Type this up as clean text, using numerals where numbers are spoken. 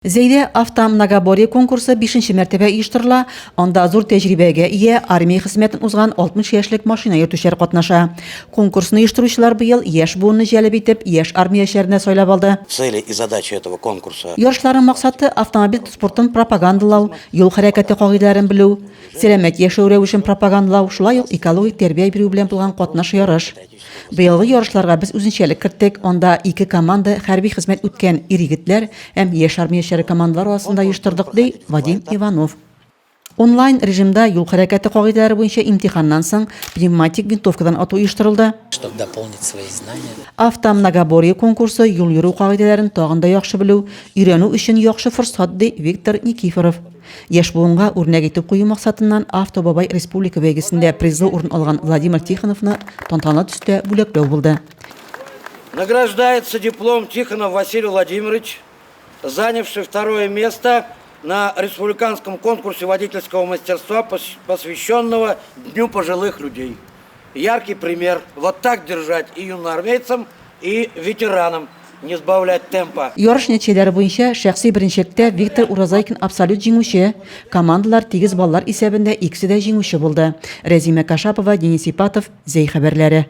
Зәйдә автомногоборье конкурсы бишенче мәртәбә оештырыла. Анда зур тәҗрибәгә ия, армия хезмәтен узган 60 яшьлек машина йөртүчеләр катнаша. Конкурсны оештыручылар быел яшь буынны җәлеп итеп, яшь армиячеләрне сайлап алды. Цели и задачи этого конкурса. Ярышларның максаты, автомобиль спортын пропагандалау, юл хәрәкәте кагыйдәләрен белү, сәламәт яшәү рәвешен пропагандалау, шулай ук экологик тәрбия бирү белән булган катнаш ярыш. Быелгы ярышларга без үзенчәлек керттек, анда ике команда хәрби хезмәт үткән ир-егетләр һәм яшь армиячеләр командалары арасында оештырдык, ди Вадим Иванов. Онлайн режимда юл хәрәкәте кагыйдәләре буенча имтиханнан соң пневматик винтовкадан ату оештырылды. Чтобы дополнить свои знания. Автомногоборье конкурсы юл йөрү кагыйдәләрен тагын да яхшы белү, өйрәнү өчен яхшы форсат, ди Виктор Никифоров. Яшь буынга үрнәк итеп кую максатыннан Автобабай республика бәйгесендә призлы урын алган Владимир Тихоновны тантаналы төстә бүләкләү булды. Награждается диплом Тихонов Василий Владимирович, занявший второе место на республиканском конкурсе водительского мастерства, посвященного Дню пожилых людей. Яркий пример. Вот так держать и юноармейцам, и ветеранам. Не сбавлять темпа. Ярыш нәтиҗәләре буенча шәхси беренчелектә Виктор Уразайкин абсолют җиңүче. Командалар тигез баллар исәбендә икесе дә җиңүче булды. Рәзимә Кашапова, Денис Ипатов, Зәй хәбәрләре.